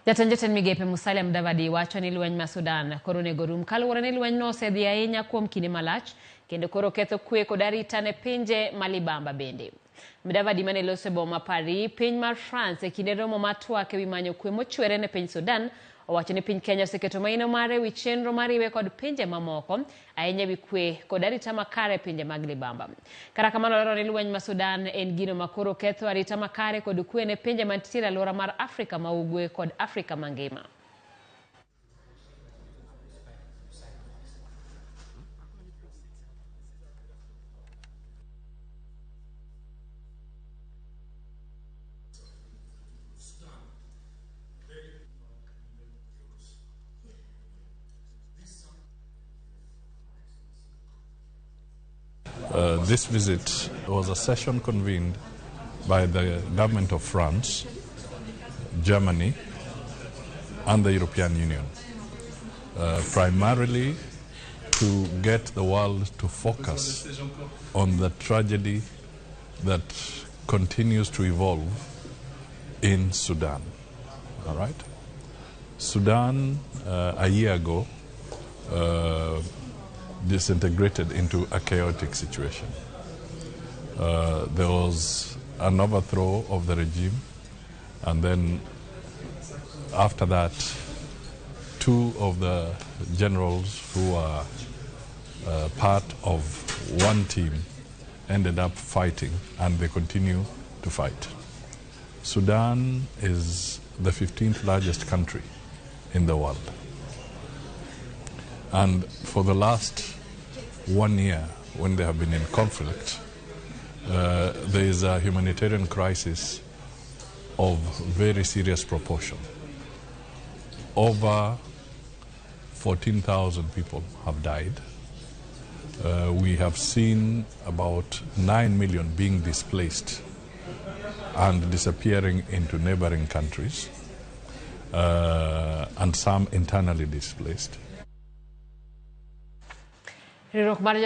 Jatend jotend migepe Musalia Mudavadi wacho ni lweny ma Sudan koro onego rum kaluwore ni lweny no osedhi ahinya kuom kinde malach kendo koro ketho kwe kod arita ne pinje ma libamba bende. Mudavadi mane loso e boma Paris, piny mar France e kinde romo mar twak ewi manyo kwe mochwere ne piny Sudan owacho ni piny Kenya oseketo maino mare ewi chenro mariwe kod pinje mamoko ahinya ewi kwe kod arita makare e pinje mag libamba. Kata kamano olero ni lweny ma Sudan en gino ma koro ketho arita makare kod kwe ne pinje mantiere e alwora mar Afrika ma Ugwe kod Afrika mangima. This visit was a session convened by the government of France, Germany, and the European Union, primarily to get the world to focus on the tragedy that continues to evolve in Sudan. All right? Sudan, a year ago, disintegrated into a chaotic situation. There was an overthrow of the regime, and then after that, two of the generals who were part of one team ended up fighting, and they continue to fight. Sudan is the 15th largest country in the world. And for the last 1 year, when they have been in conflict, there is a humanitarian crisis of very serious proportion. Over 14,000 people have died. We have seen about 9 million being displaced and disappearing into neighboring countries, and some internally displaced. Riwruok mar